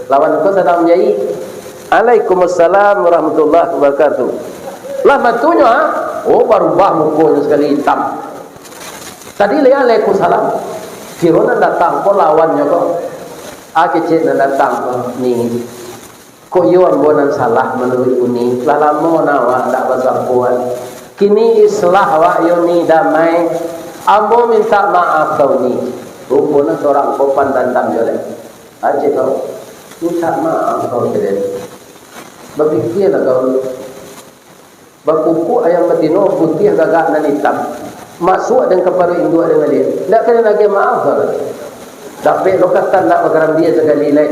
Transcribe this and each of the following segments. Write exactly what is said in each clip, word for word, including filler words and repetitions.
Lawan ko sadang manjahit. "Alaikumussalam warahmatullahi wabarakatuh." Lah batunyo, ha? Oh, barubah mukonyo sakali itam. Tadi lai "Alaikumussalam." Kiro nan datang ko lawannyo ko. Ah, kecek nan datang ko, "Ni, kok iyo ambo nan salah manuruik uni? Lah lamo nah awak ndak basampoan. Kini islah awak yo ni, damai. Ambo mintak maaf kau ni." Ruponyo surang ko pandandam jo lai. Aceh kau, mintak maaf kau, kecek. Bapikialah kau. Bakukuk ayam batino, putiah gagak nan itam. Masuak den ka paruik induak den baliak. Ndak ka den agiah maaf kau. Dapek lo katan ndak bakarambia sakali lai.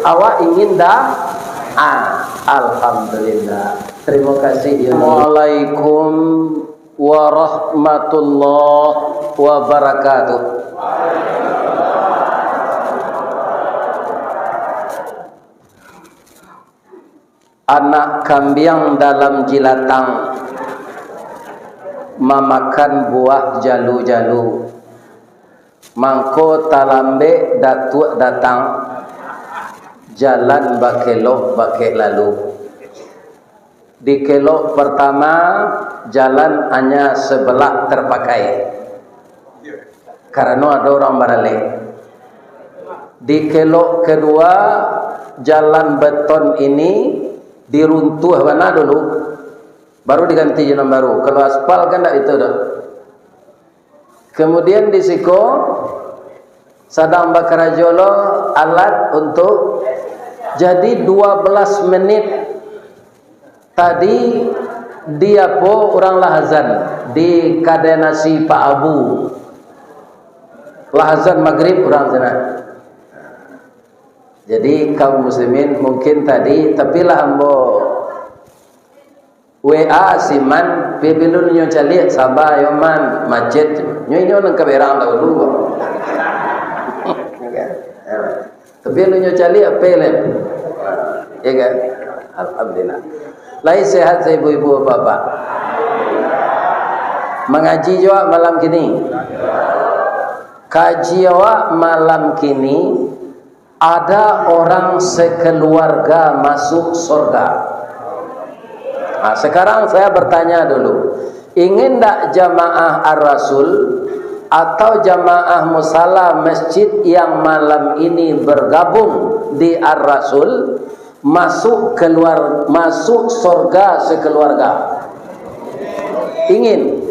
Awak ingin dah? Ah, alhamdulillah. Terima kasih, ya. Assalamualaikum warahmatullahi wabarakatuh. Anak kambiang dalam jilatang mamakan buah jalu-jalu. Mangko talambek datuak datang, jalan bakelok bakeh lalu. Di kelok partamo, jalan hanya sabalah tapakai, karano ado urang baralek. Di kelok kaduo, jalan beton ini diruntuah bana dulu, baru diganti jo nan baru. Kalau aspal kan ndak itu doh. Kemudian di siko sadang bakarajo lo alat untuk, jadi duo belas menit tadi di apo urang lah azan di kadai nasi Pak Abu. Lah azan magrib urang sinan. Jadi kaum muslimin mungkin tadi, tapi lah ambo W A si Man, pi bilun nyo caliak, "Saba yo Man, macet." Nyo inyo nan ka berang dahulu. Tapi lu nyo caliak, apo lai? Ya kan? Alhamdulillah. Lai sehat sa ibu-ibu, bapak-bapak? Mangaji jo awak malam kini? Kaji awak malam kini, ada orang sekeluarga masuk surga. Nah, sekarang saya bertanya dulu, ingin ndak jamaah Ar-Rasul atau jamaah musala masjid yang malam ini bergabung di Ar-Rasul masuk keluar, masuk surga sekeluarga? Ingin?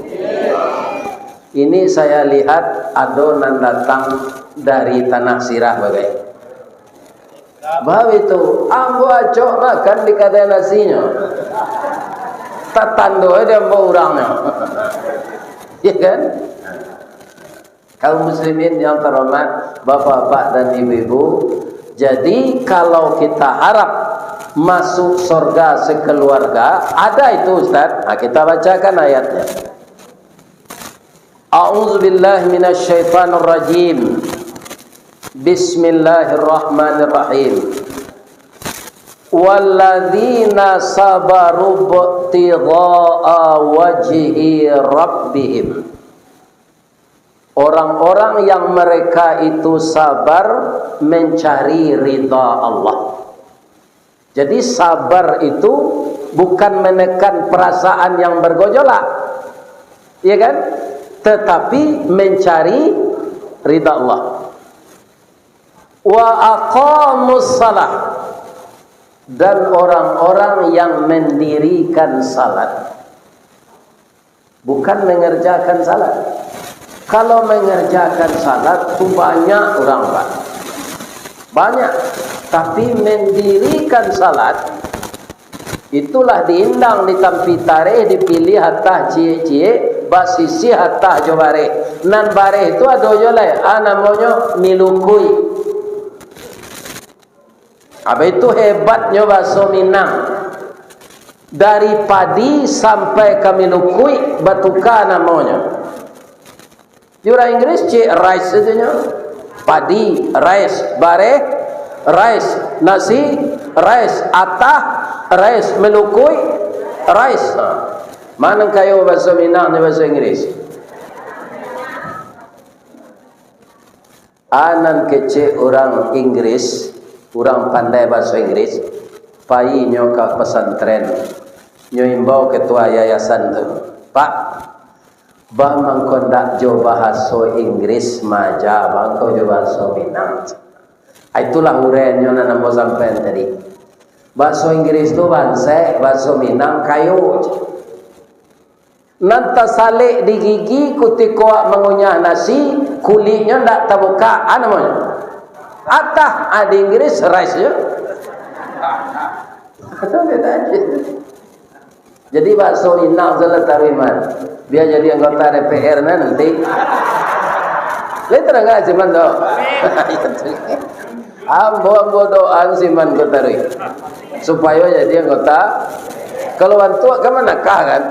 Ini saya lihat ado nan datang dari Tanah Sirah, bagai. Baitu, ambo acok makan di kadai nasinyo. Tatando aja ambo urangnyo. Ya kan? Kaum muslimin yang terhormat, bapak-bapak dan ibu-ibu, jadi kalau kita harap masuk surga sekeluarga, ada itu, Ustaz. Nah, kita bacakan ayatnya. A'udzubillahi minasyaitonirrajim. Bismillahirrahmanirrahim. Walladzina sabaru ibtigha'a wajhi rabbihim. Orang-orang yang mereka itu sabar mencari ridha Allah. Jadi, sabar itu bukan menekan perasaan yang bergejolak, ya kan? Tetapi mencari ridha Allah. Wa aqamus salah, dan orang-orang yang mendirikan salat. Bukan mengerjakan salat. Kalau mengerjakan salat tu banyak urang, Pak. Banyak. Tapi mendirikan salat, itulah diindang, ditampi tareh, dipilih atah ciek-ciek, basisih atah jo bareh. Nan bareh tu ado jo lai, ah, namonyo milukuik. Apa itu hebatnyo bahaso Minang. Dari padi sampai ka milukuik batuka namonyo. Di urang Inggris, cik, rice sajonyo. Padi, rice, bareh, rice, nasi, rice, atah, rice, milukuik, rice. Ha. Ma nan kayo bahaso Minang jo bahaso Inggris? A nan kecek urang Inggris, Urang pandai bahaso Inggris, pai nyo ka pesantren, nyo imbau ketua yayasan tu, "Pak, baa mangko ndak jo bahaso Inggris maaja, baa mangko jo bahaso Minang?" Ah, itulah uraiannyo nan ambo sampaian tadi. Bahaso Inggris tu bansek, bahaso Minang kayo. Nan tasalek di gigi kutiko mangunyah nasi, kuliknyo ndak tabukak, a namonyo? Atah, a di Inggris, rice, yo. Jadi, bahaso Minang salah taruih, man. Bia jadi anggota D P R nah nanti. Lai tarang si man tu? Ambo, ambo doaan si man ko taruih, supayo jadi anggota. Kalau bantuak kan manakah, kan?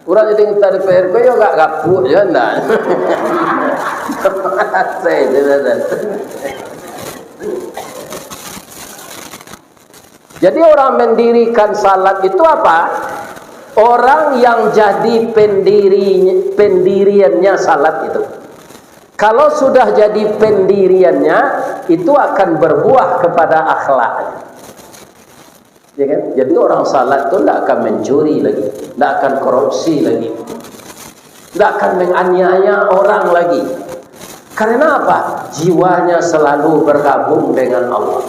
Urang jadi anggota D P R ko yo agak gapuak jo, ndak? Asai je, dah, dah. Jadi, orang mendirikan salat itu apa? Orang yang jadi pendiri, pendiriannya salat itu. Kalau sudah jadi pendiriannya, itu akan berbuah kepada akhlak. Ya kan? Jadi, orang salat tu ndak akan mencuri lagi, ndak akan korupsi lagi, ndak akan menganiaya orang lagi. Karena apa? Jiwanya selalu bergabung dengan Allah.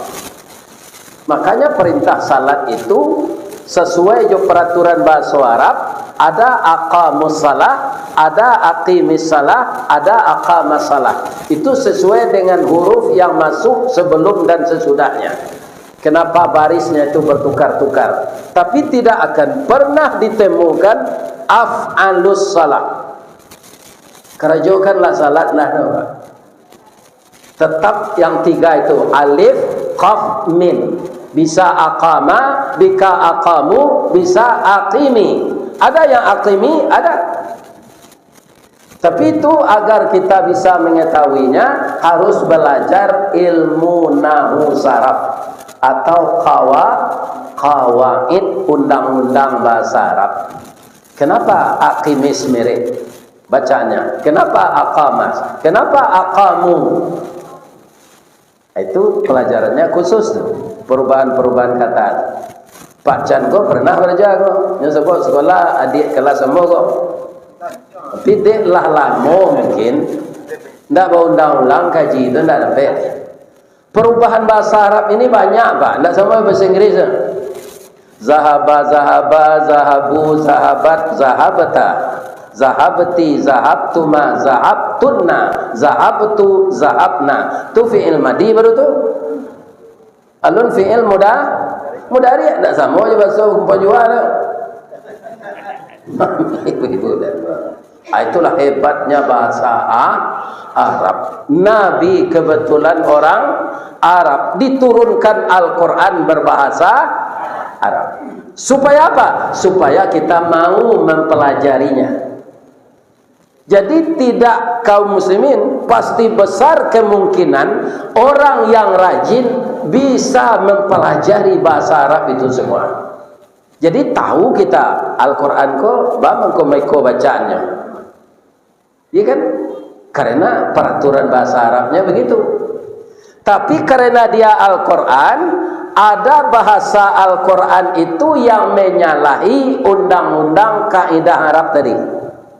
Makanya, perintah salat itu sesuai jo peraturan bahaso Arab, ada aqamus salah, ada aqimis salah, ada aqamas salah. Itu sesuai dengan huruf yang masuk sebelum dan sesudahnya. Kenapa barisnya itu bertukar-tukar? Tapi tidak akan pernah ditemukan af'alus salah. Karajokanlah salat, nah, tu, Pak. Tetap yang tiga itu, alif, qaf, mim. Bisa aqama, bika aqamu, bisa aqimi. Ada yang aqimi, ada. Tapi itu agar kita bisa mengetahuinya, harus belajar ilmu nahwu saraf atau qawa-, qawaid, undang-undang bahasa Arab. Kenapa aqimis mirip bacaannya? Kenapa aqamas? Kenapa aqamu? Itu pelajarannya khusus tu, perubahan-perubahan kata. Pak Chan ko pernah belajar ko, nyo sabab sekolah adik kelas ambo ko. Tapi dek lah lamo mungkin, ndak baulang-ulang kaji tu ndak dapek. Perubahan bahasa Arab ini banyak, Pak, ndak samo bahasa Inggris tu. Zahaba, zahaba, zahabu, zahabat, zahabta, zahabti, zahabtuma, zahabtunna, zahabtu, zahabna. Tu fi'il madi baru tu. Alun fi'il muda-, mudari, ndak samo jo bahaso kumpajua tu. Ibu-ibu dan bapak. Ah, itulah hebatnya bahasa A-, Arab. Nabi kebetulan orang Arab, diturunkan Al-Quran berbahasa Arab. Supaya apa? Supaya kita mau mempelajarinya. Jadi, tidak, kaum muslimin, pasti besar kemungkinan orang yang rajin bisa mempelajari bahasa Arab itu semua. Jadi, tahu kita Al-Quran ko, baa mangko maiko bacaannyo. Iya kan? Karena peraturan bahasa Arabnya begitu. Tapi karena dia Al-Quran, ada bahasa Al-Quran itu yang menyalahi undang-undang kaidah Arab tadi.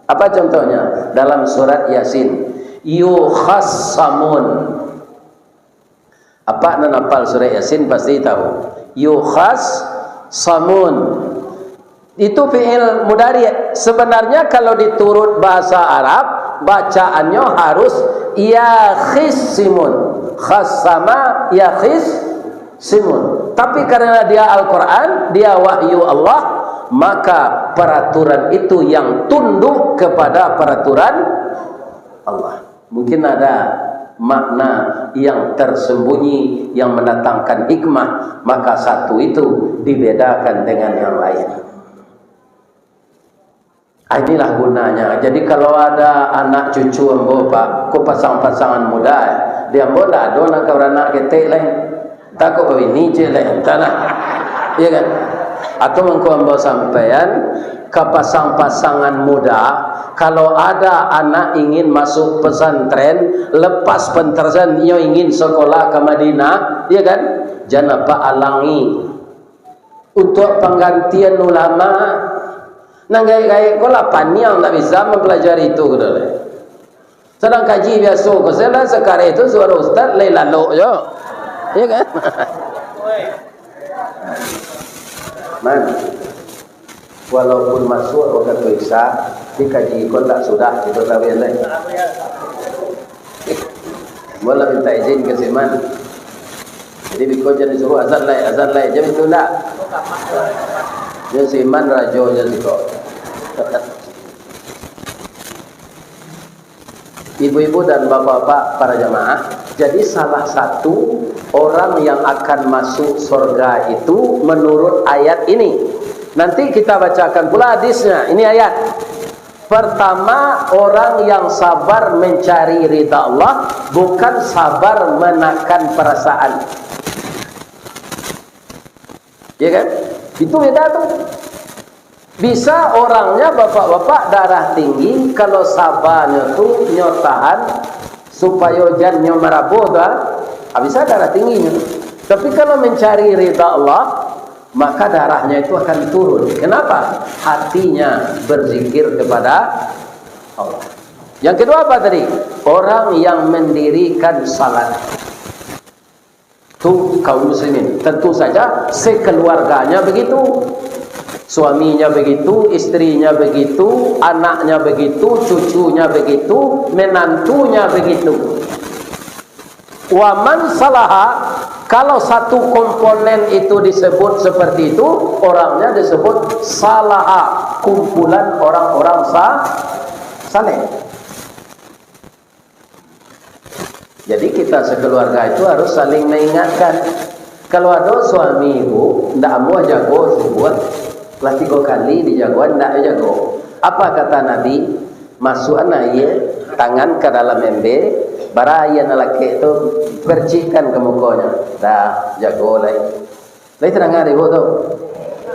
Apa contohnya? Dalam surat Yasin, yukhassamun. Apa nan apal surat Yasin pasti tahu. Yukhassamun. Itu fi'il mudari. Sebenarnya kalau diturut bahasa Arab, bacaannyo harus yakhissimun. Khassama yakhissimun. Tapi karena dia Al-Quran, dia wahyu Allah, maka peraturan itu yang tunduk kepada peraturan Allah. Mungkin ada makna yang tersembunyi yang mendatangkan hikmah, maka satu itu dibedakan dengan yang lain. Ah, inilah gunanya. Jadi, kalau ada anak cucu ambo, Pak, ko pasang-pasangan muda, eh. Di ambo ndak ado nan ka baranak ketek lai. Takut babini ciek lai, antahlah. Iya kan? Atau mangko ambo sampaian, ka pasang-pasangan muda, kalau ada anak ingin masuk pesantren, lepas pesantren, inyo ingin sekolah ke Madinah, Iya kan? Jan apak alangi. Untuak panggantian ulama, nan gaek-gaek ko lah paniang, ndak bisa mampalajari itu, kato lai. Sadang kaji biaso ko, salah sakareh tu suaro ustaz lai lalok jo. Iya kan? Man, walaupun masuak wakatu Isya, di kaji ko ndak sudah, kito tawian lai. Buatlah minta izin ka si Man. Jadi, biko jan disuruh azan lai, azan lai, jan itu ndak. Nyo si Man rajonyo siko. Ibu-ibu dan bapak-bapak para jamaah, jadi salah satu orang yang akan masuk surga itu menurut ayat ini. Nanti kita bacakan pula hadisnya. Ini ayat. Pertama, orang yang sabar mencari ridha Allah, bukan sabar menakan perasaan. Ya kan? Itu beda tu. Bisa orangnya bapak-bapak darah tinggi, kalau sabarnyo tu nyo tahan, supayo jan nyo marabuah tu, ah, bisa darah tingginyo. Tapi kalau mencari ridha Allah, maka darahnya itu akan turun. Kenapa? Hatinya berzikir kepada Allah. Yang kedua apa tadi? Orang yang mendirikan salat. Tu kaum muslimin. Tentu saja sekeluarganya begitu. Suaminya begitu, istrinya begitu, anaknya begitu, cucunya begitu, menantunya begitu. Waman salaha, kalau satu komponen itu disebut seperti itu, orangnya disebut salaha, kumpulan orang-orang sa-, saleh. Jadi kita sekeluarga itu harus saling mengingatkan. Kalau ado suami ibu, ndak amuah jago subuah, lah tigo kali dijagoan, ndak jago. Apa kata Nabi? Masuakan aia, tangan ka dalam embe, bara aia nan lakek tu, percikkan ka mukonyo. Dah, jago lai. Lai tadanga dek ibu tu?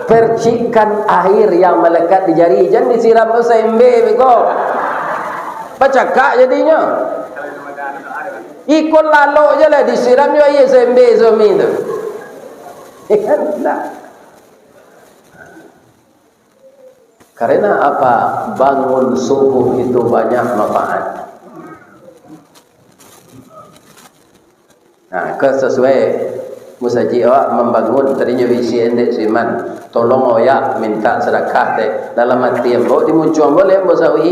Percikkan air yang melekat di jari, jan disiram tu saembe beko. Bacakak jadinyo. Iko lalok je lah disiram jo aia saembe suami tu. Ya kan? Nah. Karena apa? Bangun subuh itu banyak manfaat. Nah, ke sesuai musajik awak mambangun, tadinyo bisi endek siman, tolong oyak minta sadakah teh. Dalam ati ambo, di muncuang ambo lai ambo sawi.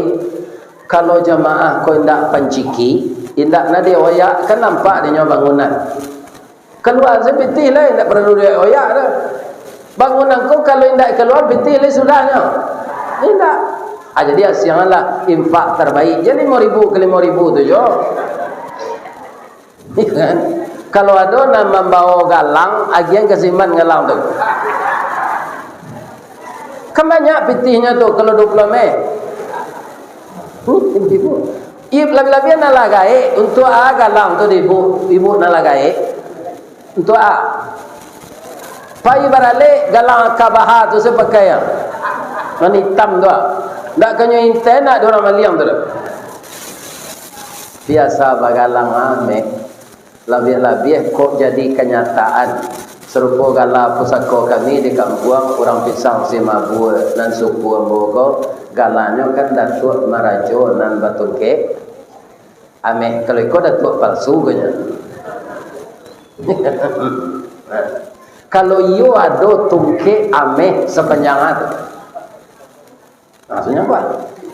Kalau jamaah ko indak panciki, indak nadi oyak, kan nampak dinyo bangunan. Kalua se pitih lai, indak paralu dioyak-oyak doh. Bangunan ko kalau indak kalua pitih lai sudahnyo. Indak. Ah, jadi asianganlah infak terbaik. Jan limo ribu ka limo ribu tu jo. Iyo kan? Kalau ado nan mambawo galang, agiahan ka siman galang tu. Kan banyak pitihnyo tu kalau duo puluah meh. Hmm, ibu-ibu. Ib-, labiah-labiah nan lah gaek, untuak a galang tu di ibu, ibu nan lah gaek. Untuak a. Pai baralek galang Akabaha tu se pakai a. Nan itam tu a. Ndak kanyo intai nak di urang maliang tu doh. Biasa bagalang ameh. Labiah-labiah kok jadi kanyataan. Sarupo gala pusako kami di kampuang, urang Pisang Simabua nan suku ambo ko, galanyo kan Datuak Marajo nan batungkek ameh. Kalau iko Datuak palsu ko nyo. Kalau iyo ado tungkek ameh sapanjang anu. Nah, maksudnyo apa?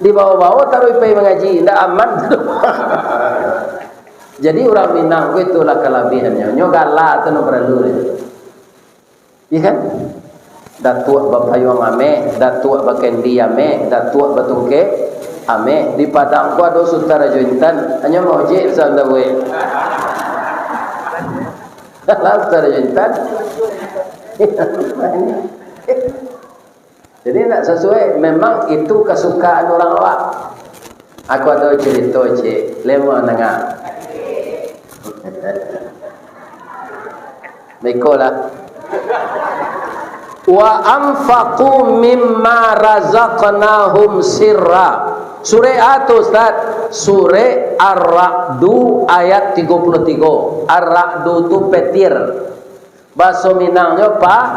Dibawo-bawo taruih pai mangaji, indak aman tu. Jadi, urang Minang ko itulah kalabihannyo. Nyo gala tu nan paralu nyo. Iya kan? Datuak bapayuang ameh, datuak bakendi ameh, datuak batungkek ameh. Di Padang ko ado Sutan Rajo Intan, hanyo maojek bisa ndak buek. Lah, Sutan Rajo Intan. Jadi, ndak sasuai. Memang itu kasukaan urang awak. Aku ado carito, cik. Lai amuah danga? Baikolah. "Wa anfaqu mimma razaqnahum sirra." Surek a tu, Ustaz? Surek Ar-Ra'du ayat tigo puluah tigo. Ar-Ra'du tu petir. Baso Minangnyo pa-,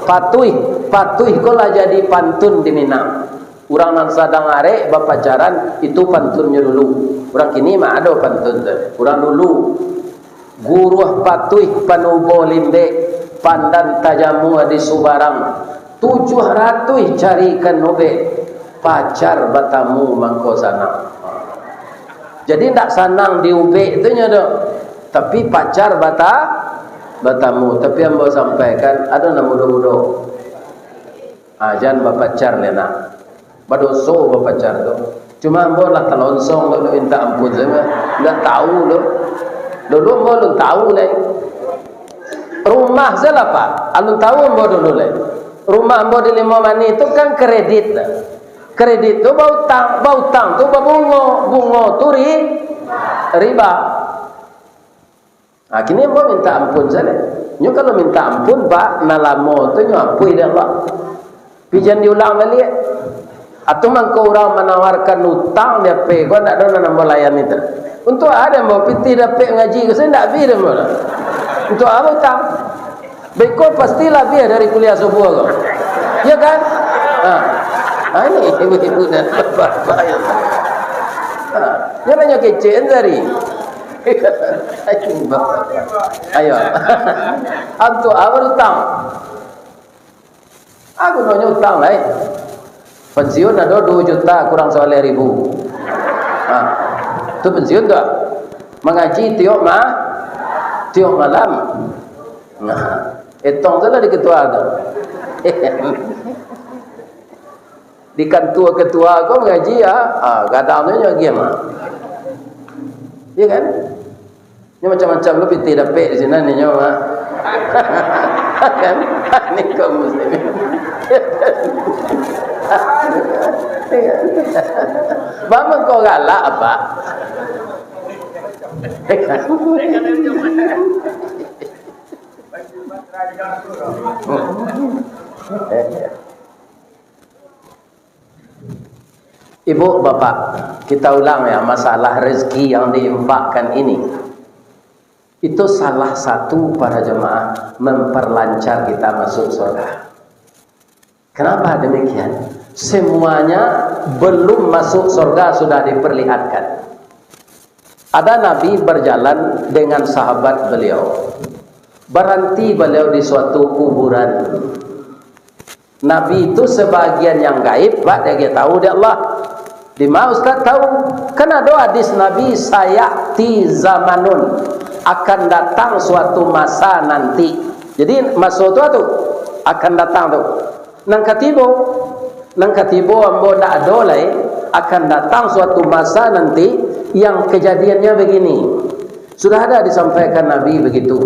patuih. Patuih ko lah jadi pantun di Minang. Urang nan sadang arek bapacaran, itu pantunnyo dulu. Urang kini mah ado pantun tu. Urang dulu, guruah patuih panubo limbek, pandan tajamua di subarang, tujuah ratuih carikan ubek, pacar batamu mangko sanang. Jadi, ndak sanang di ubek tu nyo doh, tapi pacar bata-, batamu. Tapi ambo sampaikan, ado nan mudo-mudo. Ah, jan bapacar lai nak. Badoso bapacar tu. Cuma ambo lah talonsong tu, minta ampun sajo. Ndak tahu tu. Dulu ambo alun tahu lai. Rumah sajolah, Pak. Alun tahu ambo dulu lai. Rumah ambo di Limau Manih tu kan kredit. Kredit tu bautang, bautang tu babungo, bungo tu ri-, riba. Ah, kini ambo minta ampun sajo. Nyo kalau minta ampun, Pak, nan lamo tu nyo apuih dek Allah. Pi jan diulang baliak. Atau mangko urang manawarkan utang di H P ko, ndak ado nan ambo layani tu. Untuak a dek ambo pitih dapek ngaji ko, sajo ndak habih dek ambo lah. Untuak a utang? Beko pasti labiah dari kuliah subuah ko. Ya kan? Ha. Ha, ini ibu-ibu dan bapak-bapak yang, ha, nyo nanyo kecek tadi. Ayo. Untuak a utang? A gunonyo utang lai. Pensiun ado duo juta kurang sabaleh ribu. Ha. Tu pensiun tu. Mangaji tiok ma-, tiok malam. Nah, etong tu lah di ketua tu. Di kantua ketua ko mangaji, ah, ah, gadang tu nyo agiah mah. Iya kan? Nyo macam-macam lo pitih dapek di sinan inyo mah. Kan? Ni kaum muslimin. Bang, mangko galak apa? Ibu, Bapak, kita ulang ya, masalah rezeki yang diinfakkan ini. Itu salah satu para jemaah memperlancar kita masuk surga. Kenapa demikian? Semuanya belum masuk surga sudah diperlihatkan. Ada Nabi berjalan dengan sahabat beliau. Berhenti beliau di suatu kuburan. Nabi itu sebagian yang gaib, Pak, dia tahu dek Allah. Di ma Ustaz tahu? Kan ado hadis Nabi, "Sayati zamanun," akan datang suatu masa nanti. Jadi, maso tu, tu akan datang tu. Nan katibo, nan katibo ambo ndak ado lai, akan datang suatu masa nanti yang kejadiannya begini. Sudah ada disampaikan Nabi begitu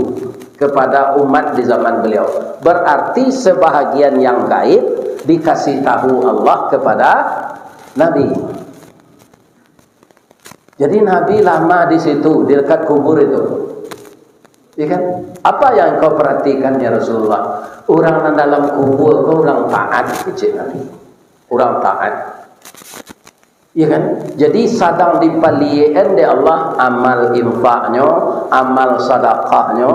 kepada umat di zaman beliau. Berarti sebahagian yang gaib dikasih tahu Allah kepada Nabi. Jadi Nabi lama di situ, di dekat kubur itu. Iya kan? "Apa yang engkau perhatikan, ya Rasulullah?" "Urang nan dalam kubur ko urang taat," kecek Nabi. "Urang taat." Iya kan? Jadi sadang dipaliyek-an dek Allah amal infaknyo, amal sadakahnyo,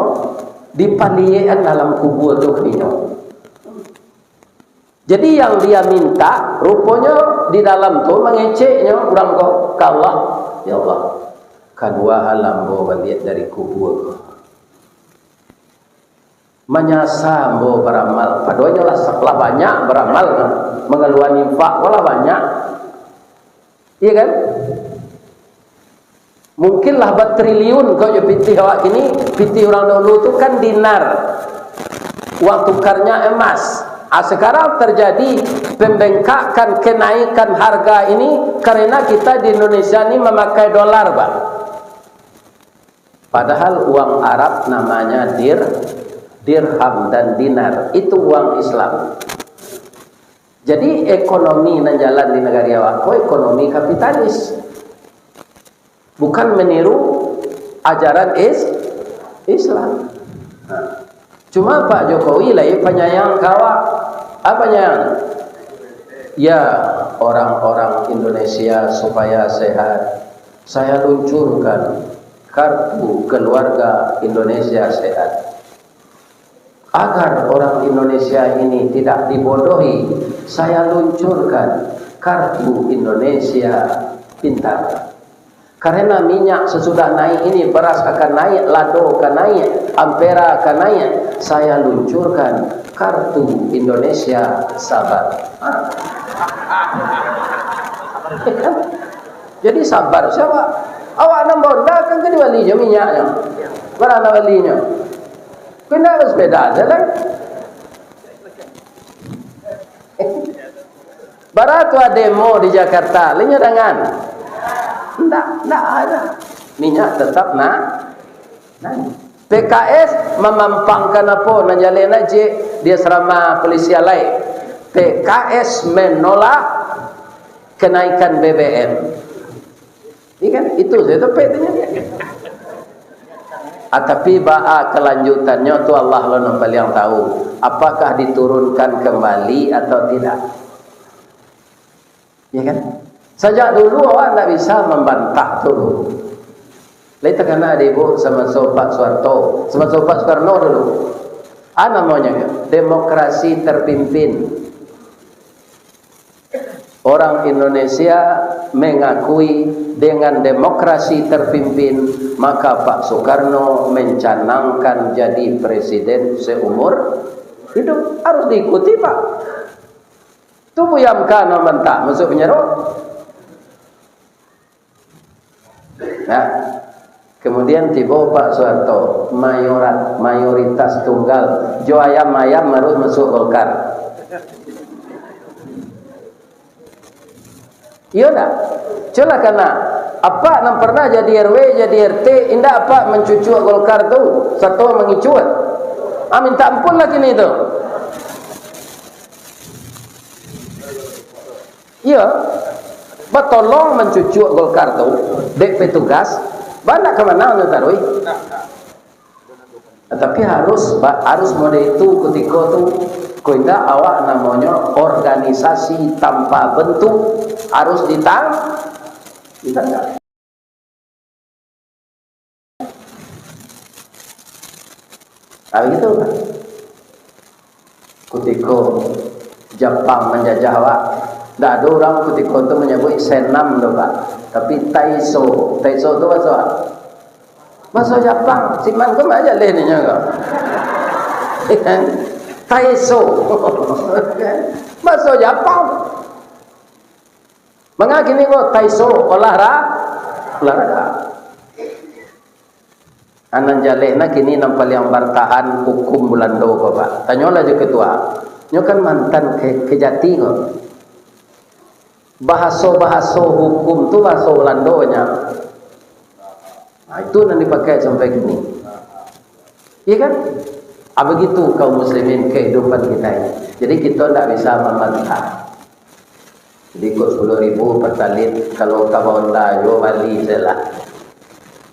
dipaliyek-an dalam kubur tu inyo. Jadi yang dia minta, ruponyo di dalam tu mangeceknyo urang ko ka Allah, "Ya Allah, kadua hal ambo baliak dari kubur ko. Manyasa ambo baramal, padoanyo lah, lah banyak baramal, mangaluan infak ko lah banyak." Iya kan? Mungkin lah batriliun, kok jo pitih awak kini, pitih urang dahulu tu kan dinar, uang tukarnya emas. Ah, sekarang terjadi pembengkakan, kenaikan harga ini karena kita di Indonesia ni memakai dolar, Pak. Padahal uang Arab namanya dir-, dirham dan dinar. Itu uang Islam. Jadi, ekonomi nan jalan di nagari awak ko ekonomi kapitalis. Bukan meniru ajaran is-, Islam. Nah, cuma Pak Jokowi lai panyayang ka awak. Apa panyayang? Ya, orang-orang Indonesia supaya sehat, saya luncurkan kartu keluarga Indonesia sehat. Agar orang Indonesia ini tidak dibodohi, saya luncurkan kartu Indonesia pintar. Karena minyak sesudah naik ini, beras akan naik, lado akan naik, ampera akan naik, saya luncurkan kartu Indonesia sabar. Ha. Jadi sabar siapa? Awak nan Honda kan ka dibali jo minyaknyo. Bara nan balinyo? Pindah basepeda se lai. Bara tu ado demo di Jakarta, lai nyo dangan? Ndak, ndak ado. Minyak tetap na-, naik. P K S mamampangkan apo nan jaleh nak cik di asrama polisi alai? P K S menolak kenaikan B B M. Iya kan? Itu sajo topik tu nyo. Ah, tapi baa kelanjutannyo tu Allah lah nan paliang tahu. Apakah diturunkan kembali atau tidak? Iya kan? Sajak dulu awak ndak bisa mambantah tu. Lai takana di ibu samaso Pak Soeharto, samaso Pak Soekarno dulu. Ah, namonyo demokrasi terpimpin. Orang Indonesia mengakui dengan demokrasi terpimpin, maka Pak Soekarno mencanangkan jadi presiden seumur hidup. Harus diikuti, Pak. Tu Buya M K nan mantap masuk penjara. Nah, kemudian tibo Pak Soeharto, mayorat-, mayoritas tunggal, jo ayam-ayam harus masuk Golkar. Iyo ndak? Cubolah kana, apak nan pernah jadi R W, jadi R T, indak apak mancucuak Golkar tu, sato mangicuak? Ah, minta ampun lah kini tu. Iyo, batolong mancucuak Golkar tu, dek petugas, ba ndak ka manang nyo taruih. Tapi harus, ba-, harus model itu kutiko tu, ko indak awak namonyo organisasi tanpa bentuk, harus ditang-, ditangkap. Ah, begitu. Kutiko Japang manjajah awak, ndak ado urang kutiko tu manyabuik senam tu, Pak. Tapi taiso. Taiso tu bahaso apo? Bahaso Japang. Si Man ko majaleh ninyo ko. Taiso. Bahaso Japang. Manga kini ko taiso olah ra-, olahraga. Nan jaleh nah kini nan paliang bartahan hukum Bulando ko, Pak. Tanyolah jo ketua. Nyo kan mantan ke-, Kejati ko. Bahaso-bahaso hukum tu bahaso Bulando nyo. Nah, itu nan dipakai sampai kini. Iya kan? Ah, begitu kaum muslimin kehidupan kita ini. Jadi, kita ndak bisa mambantah. Jadi, kok sepuluh ribu Pertalite, kalau ka Honda juo bali sajolah.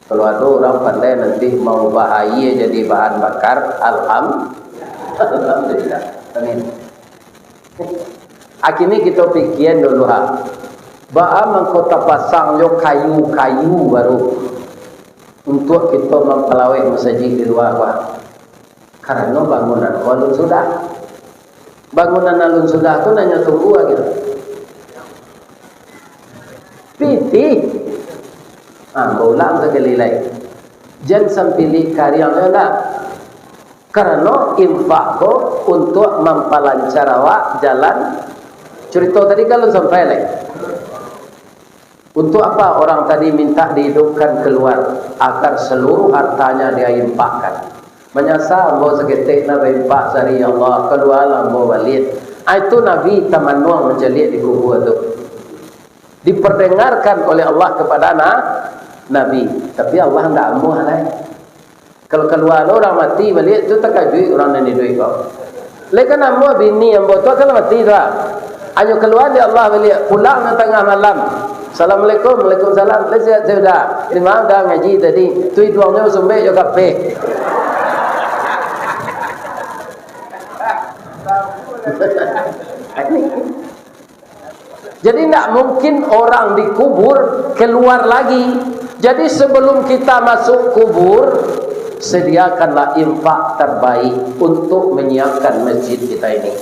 Kalau ado urang pandai nanti maubah aia jadi bahan bakar, alham-, alhamdulillah. Amin. Kini kito pikian dulu, ha. Baa mangko tapasang jo kayu-kayu baru untuak kito mampalaweh masajik di lua, wah. Karano bangunan ko alun sudah. Bangunan alun sudah tu nan nyo tunggu agiah. Pitih. Ah, baulang sakali lai. Jan sampilih kariang nyo ndak. Karano infak ko untuak mampalancar awak jalan. Curito tadi kan alun sampai lai. Untuak apa orang tadi minta dihidupkan keluar? Agar seluruh hartanya dia infakkan. Manyasa ambo saketek nak baimpak sari, ya Allah, kalualah ambo baliak. Ah, itu Nabi tamanuang mancaliak di kubua tu. Diperdengarkan oleh Allah kepada na-, Nabi. Tapi Allah ndak amuah lai. Kalau kalua lo urang mati baliak, tu takajuik urang nan iduik ko. Lai kan amuah bini ambo tu kan lah mati tu, ah. Anyo kalua dek Allah baliak, pulang nan tangah malam. "Assalamualaikum." "Waalaikumsalam." "Lai sehat sudah?" "Di ma udah ngaji tadi?" Tu iduangnyo basumbek jo kapeh. Jadi, ndak mungkin orang dikubur keluar lagi. Jadi, sebelum kita masuk kubur, sediakanlah infak terbaik untuk menyiapkan masjid kita ini.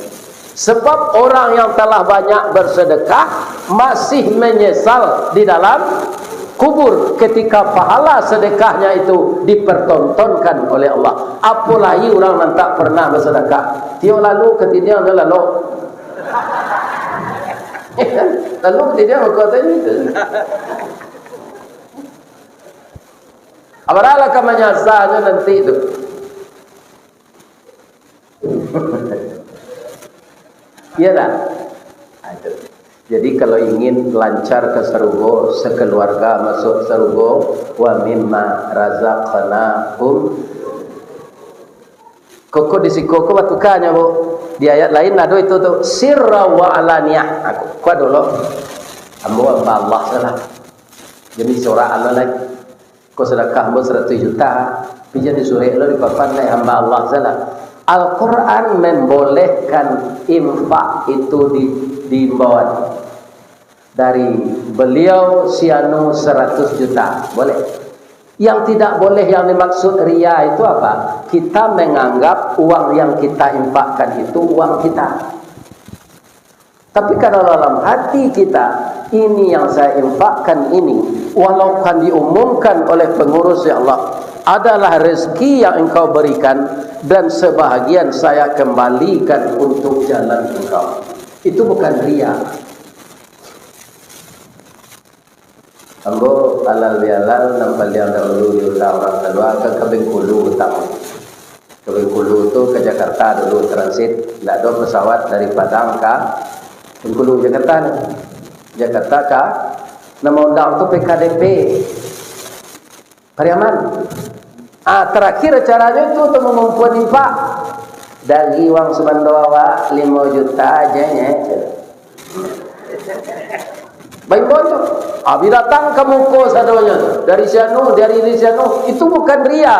Sebab orang yang telah banyak bersedekah masih menyesal di dalam kubur, ketika pahala sedekahnya itu dipertontonkan oleh Allah. Apolai urang nan tak pernah basadakah. Tiok lalu ka tiniang jo lalok. Lalu ka tiniang, aku tanya itu. Abaralah ka manyasanyo nanti tu. Iyolah. Nah, itu. Jadi, kalau ingin lancar ka sarugo, sekeluarga masuk sarugo, wa mimma razaqnahum. Koko di siko ko batukanyo, Bu. Di ayat lain ado itu tu, sirra wa alaniyah. Aku, kuat dulu. Ambo hamba Allah salah. Jadi, sorak Allah lai. Ko sadakah ambo saratuih juta, tapi jan disurek lo di papan, lai hamba Allah salah. Al-Quran membolehkan infak itu di, diimbauan. Dari beliau si anu saratus juta, boleh. Yang tidak boleh, yang dimaksud riya itu apa? Kita menganggap uang yang kita infakkan itu uang kita. Tapi kalau dalam hati kita, "Ini yang saya infakkan ini, walau kan diumumkan oleh pengurus, ya Allah, adalah rezeki yang Engkau berikan, dan sebahagian saya kembalikan untuk jalan Engkau." Itu bukan riya. Ambo alal bihalal nan paliang dahulu diundang urang kalua ka, ka Bengkulu utang. Ka Bengkulu tu ka Jakarta dulu transit, ndak ado pesawat dari Padang ka Bengkulu, Jakarta ni. Jakarta ka, nan maundang tu P K D P Pariaman. Ah, terakhir acaranyo tu, tu mangumpuan infak. Dari uang sumando awak limo juta aja, nyo. Baimbau tu. Ah, bi datang ka muko sadonyo tu. Dari sianu, dari, dari sianu. Itu bukan riya.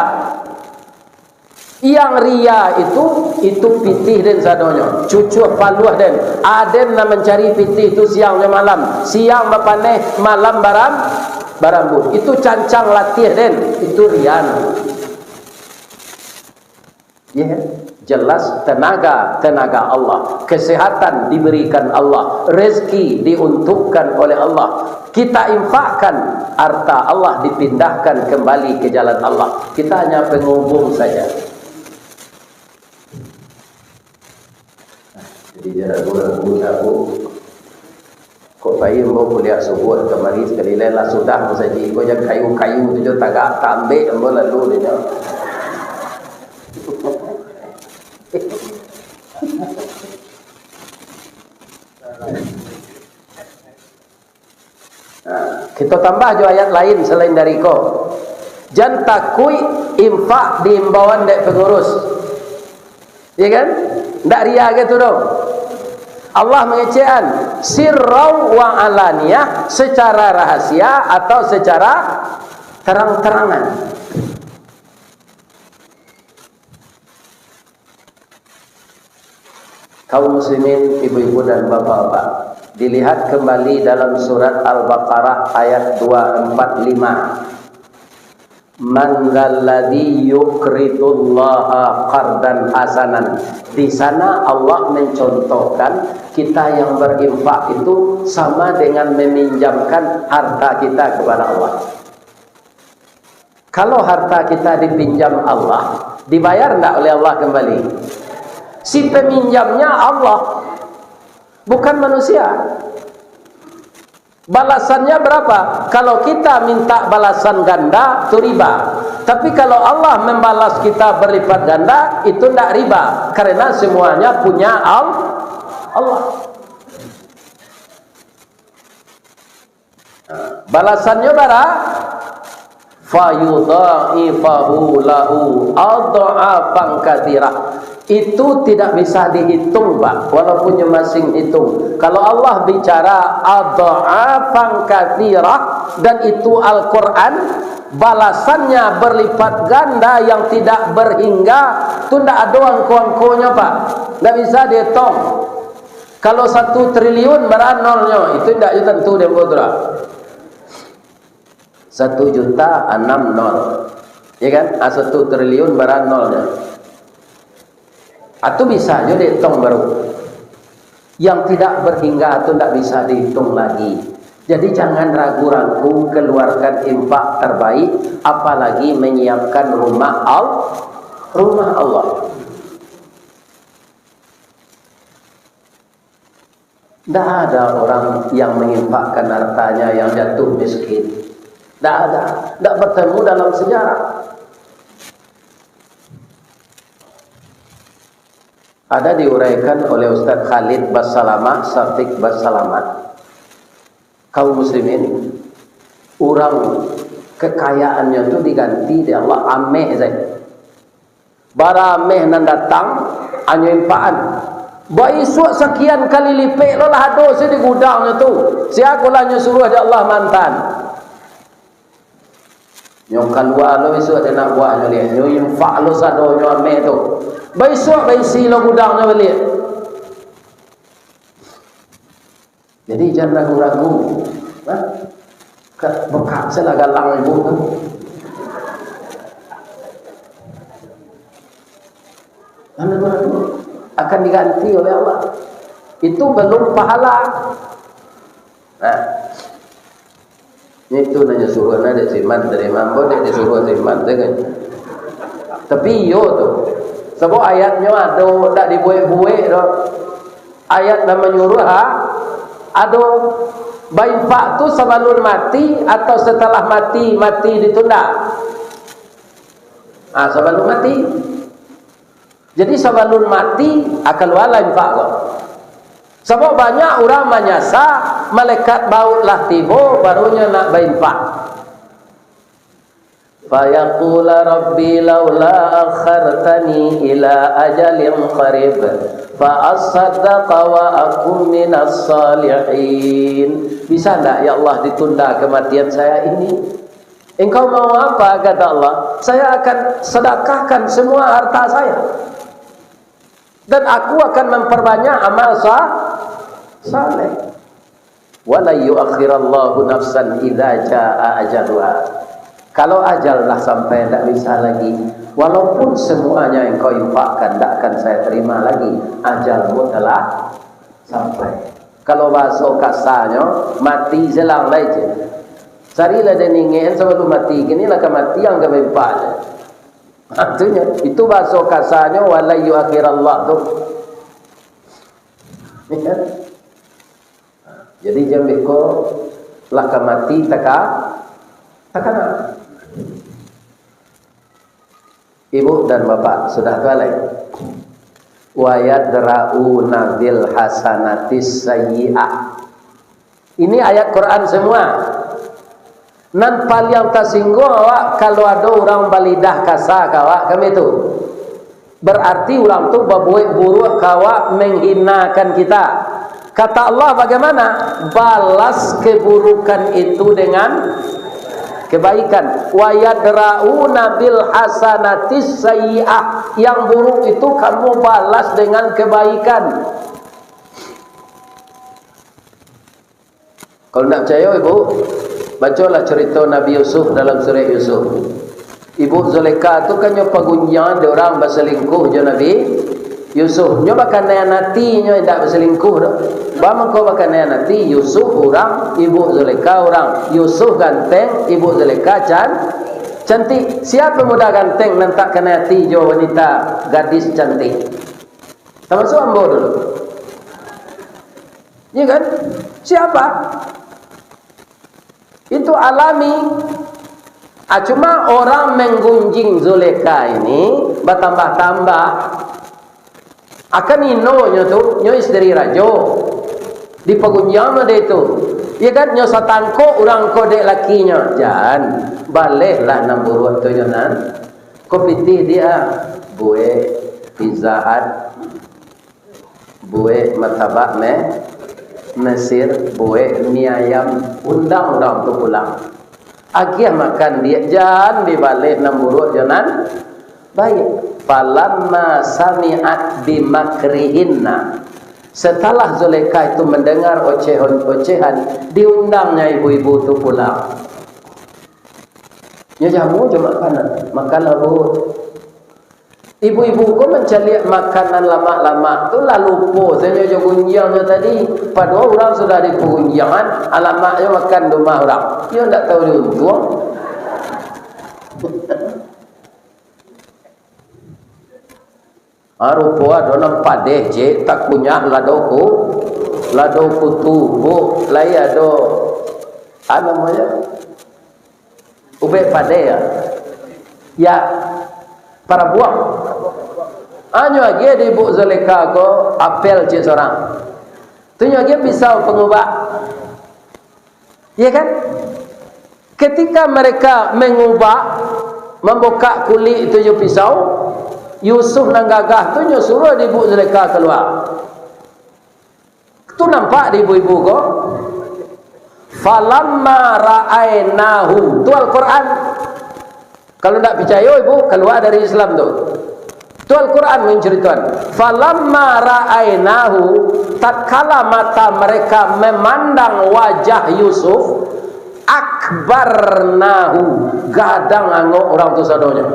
Yang riya itu, itu pitih den sadonyo. Cucuah paluah den. Aden nan mancari pitih tu siang jo malam. Siang bapaneh, malam baram-, barambuih. Itu cancang latiah den. Itu riya. Ya, jelas tenaga, tenaga Allah, kesehatan diberikan Allah, rezeki diuntukkan oleh Allah. Kita infakkan, harta Allah dipindahkan kembali ke jalan Allah. Kita hanya penghubung saja. Jadi, jan ragu-ragu, ragu. Kok pai ambo kuliah subuah kamari sakali lai, lah sudah basaji ko, jan kayu-kayu tu jo tagak, tambek ambo lalu dinyo. Nah, kita tambah jo ayat lain selain dari ko. Jan takuik infak diimbauan dek pengurus. Ya kan? Ndak riya gitu doh. Allah mangecekan, sirrau wa alaniyah, secara rahasia atau secara terang-terangan. Kaum muslimin, ibu-ibu dan bapak-bapak, dilihat kembali dalam surat Al-Baqarah ayat dua empat lima. "Man dzalladzi yuqridullaha qardan hasanan." Di sana Allah mencontohkan kita yang berinfak itu sama dengan meminjamkan harta kita kepada Allah. Kalau harta kita dipinjam Allah, dibayar ndak oleh Allah kembali? Si peminjamnya Allah, bukan manusia. Balasannya berapa? Kalau kita minta balasan ganda, itu riba. Tapi kalau Allah membalas kita berlipat ganda, itu ndak riba. Karena semuanya punya Al-, Allah. Balasannyo bara? "Fayudha'ifahu lahu adh'afan katsirah." Itu tidak bisa dihitung, Pak, walaupun nyo masing hitung. Kalau Allah bicara adh'afan katsirah, dan itu Al-Quran, balasannya berlipat ganda yang tidak berhingga, tu ndak ado angko-angkonyo, Pak. Ndak bisa dihitung. Kalau satu triliun, bara nolnyo? Itu indak jo tantu dek ambo tu lah. Satu juta anam nol. Ya kan? Ah, satu triliun, bara nolnyo? Ah, tu bisa jo dihitung baru. Yang tidak berhingga tu ndak bisa dihitung lagi. Jadi, jangan ragu-ragu keluarkan infak terbaik, apalagi menyiapkan rumah Al-, rumah Allah. Ndak ada orang yang menginfakkan hartanya yang jatuh miskin. Ndak ada. Ndak bertemu dalam sejarah. Ada diuraikan oleh Ustaz Khalid Basalamah, Syafiq Basalamah. Kaum muslimin, urang kekayaannyo tu diganti dek Allah, ameh sajo. Bara ameh nan datang, anyo infakan. Baisuak sakian kali lipek lo lah ado se di gudangnyo tu. Sia ko lah nyo suruah dek Allah mantan. Nyo kalua lo isuak dek anak buahnyo liak, nyo infak lo sadonyo ameh tu. Baisuak baisi lo gudangnyo baliak. Jadi, jan ragu-ragu. Hah? Ka-, bekak salah galang ibu tu. Jan ragu-ragu. Akan diganti oleh Allah. Itu belum pahala. Nah. Itu nan nyo suruah nan dek si Iman tadi, ambo dek disuruah si Iman tu kan. Tapi iyo tu. Sabab ayatnyo ado, ndak dibuek-buek doh. Ayat nan manyuruah, ha? Ado. Bainfak tu sabalun mati atau satalah mati, mati ditunda? Ah, sabalun mati. Jadi, sabalun mati, ah, kalualah infak ko. Sabab banyak urang manyasa, malaikat maut lah tibo, barunyo nak bainfak. Fayaqula rabbi laula akhartani ila ajalin qarib, fa assaddaqa wa akun minas salihin. Bisa ndak, ya Allah, ditunda kematian saya ini? Engkau mau apa, kata Allah, saya akan sedekahkan semua harta saya. Dan aku akan memperbanyak amal sa-, saleh. Wa la yuakhirallahu nafsan idza jaa ajaluha. Kalau ajal lah sampai, ndak bisa lagi. Walaupun semuanya engkau infakkan, ndak akan saya terima lagi. Ajalmu telah sampai. Kalau bahaso kasanyo, mati selang lai je. Carilah den ingek sabalun mati, kini lah ka mati, ang ka bainfak je. Artinyo, itu bahaso kasanyo, "Wa la yuakhirallah" tu. Ya kan? Jadi, jan beko lah ka mati taka-, takana. Ibu dan bapak, sudah tu alai. "Wa yadra'una bil hasanatis sayyi'ah." Ini ayat Quran semua. Nan paliang tasingguang awak, kalau ado urang balidah kasa ka awak, kan baitu. Berarti urang tu babuek buruak ka awak, menghinakan kita. Kata Allah bagaimana? Balas keburukan itu dengan kebaikan. "Wa yadra'una bil hasanatis sayyi'ah." Yang buruk itu kamu balas dengan kebaikan. Kalau ndak picayo, Ibu, bacolah carito Nabi Yusuf dalam surek Yusuf. Ibu Zulaikha tu kan nyo pagunjiangan dek urang basalingkuh jo Nabi Yusuf. Nyo bakaniayan ati, nyo indak basalingkuh doh. Baa mangko bakaniayan ati? Yusuf urang, Ibu Zulaikha urang. Yusuf ganteng, Ibu Zulaikha can-, cantik. Sia pemuda ganteng nan tak kanai ati jo wanita gadis cantik? Tamasuak ambo dulu. Iya kan? Siapa? Itu alami. Ah, cuma orang menggunjing Zulekha ini batambah-tambah. Akan inonyo tu, nyo isteri rajo. Dipagunjiang mah dek itu. Iya kan? Nyo satangkok urang ko dek lakinyo. Jan, balehlah nan buruak tu nyo nan. Ko pitih dia, buek Pizza Hut, buek martabak Me-, Mesir, buek mi ayam, undang urang tu pulang. Agiah makan dia, jan dibaleh nan buruak jo nan baiak. Falamma sami'at bimakrihinna. Setelah Zulekha itu mendengar ocehan-ocehan, diundangnya ibu-ibu tu pulang. Nyo jamu jo makanan, makan labuah. Ibu-ibu ko mancaliak makanan lamak-lamak tu, lah lupo sajo jo gunjiangnyo tadi. Padahal urang sudah di pagunjiangan, alamaknyo makan di rumah urang. Iyo ndak tahu diuntuang. Ah, rupo ado nan padeh, cek, takunyah lado ku, lado kutu, bu, lai ado, ah, namonyo, ubek padeh, ya. Ya, parabuang. Anyo agiah di Ibu Zulekha ko apel, cek, sorang. Tu nyo agiah pisau pangubak. Iya kan? Ketika mereka mangubak, mambukak kulik tu jo pisau, Yusuf nan gagah tu nyo suruah di Ibu Zulekha kalua. Tu nampak di ibu-ibu ko. "Falamma ra'ainahu." Tu Al-Quran. Kalau ndak picayo, ibu, kalua dari Islam tu. Tu Al-Quran mancaritoan. "Falamma ra'ainahu," tatkala mata mereka memandang wajah Yusuf, "akbarnahu," gadang angok urang tu sadonyo.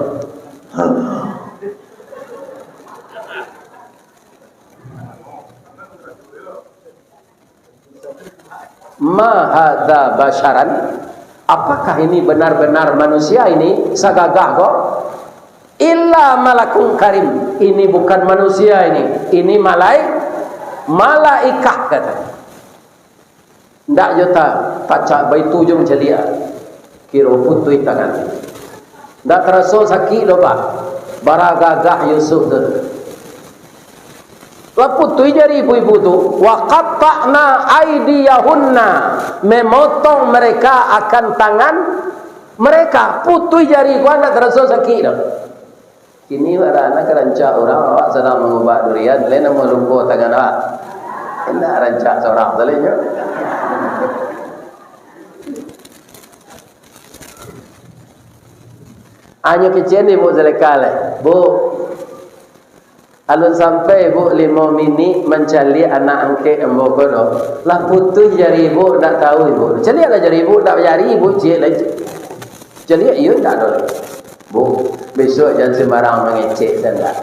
"Ma hadza basyaran?" Apakah ini benar-benar manusia ini sagagah ko? "Illa malakun karim." Ini bukan manusia ini. Ini malai-, malaikat, kata. Ndak jo ta-, pacak baitu jo mancaliak. Kiro putuih tangan. Ndak taraso sakik doh, Pak. Bara gagah Yusuf tu. Lah putuih jari ibu-ibu tu, "wa qatta'na aidiyahunna," memotong mereka akan tangan mereka, putuih jari, kok ndak taraso sakik doh. Kini bara nan ka rancak urang, awak sadang mangubak durian, lai namo lupo tangan awak. Indak rancak surang salinyo. Anyo kecek ni, Bu Zulekha, lai. Bu, alun sampai, Bu, limo minik mancaliak anak angkek ambo ko doh. Lah putuih jari Ibu, ndak tahu Ibu. Caliaklah jari Ibu, ndak jari Ibu ciek lai. Caliak iyo ndak ado lai. Bu, bisuak jan sembarang mangecek, jan ndak.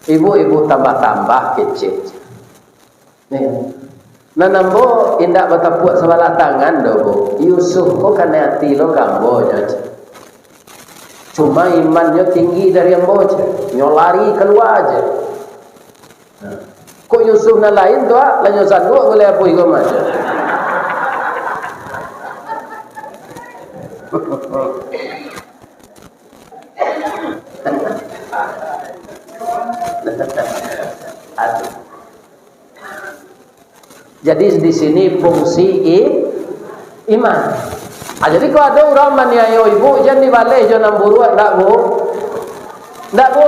Ibu-ibu tambah-tambah kecek. Nih. Nan ambo indak batapuak sabalah tangan doh, Bu. Yusuf ko kanai ati lo ka ambo nyo, cek. Cuma imannyo tinggi dari ambo, cek. Nyo lari kalua, cek. Nah. Kok Yusuf nan lain tu, ah, lah nyo sanduak gulai apuih ko mah, cek. Aduh. Jadi, di sini fungsi i-, iman. Ah, jadi, kalau ado urang maniayo ibu, jan dibaleh jo nan buruak, ndak, Bu? Ndak, Bu?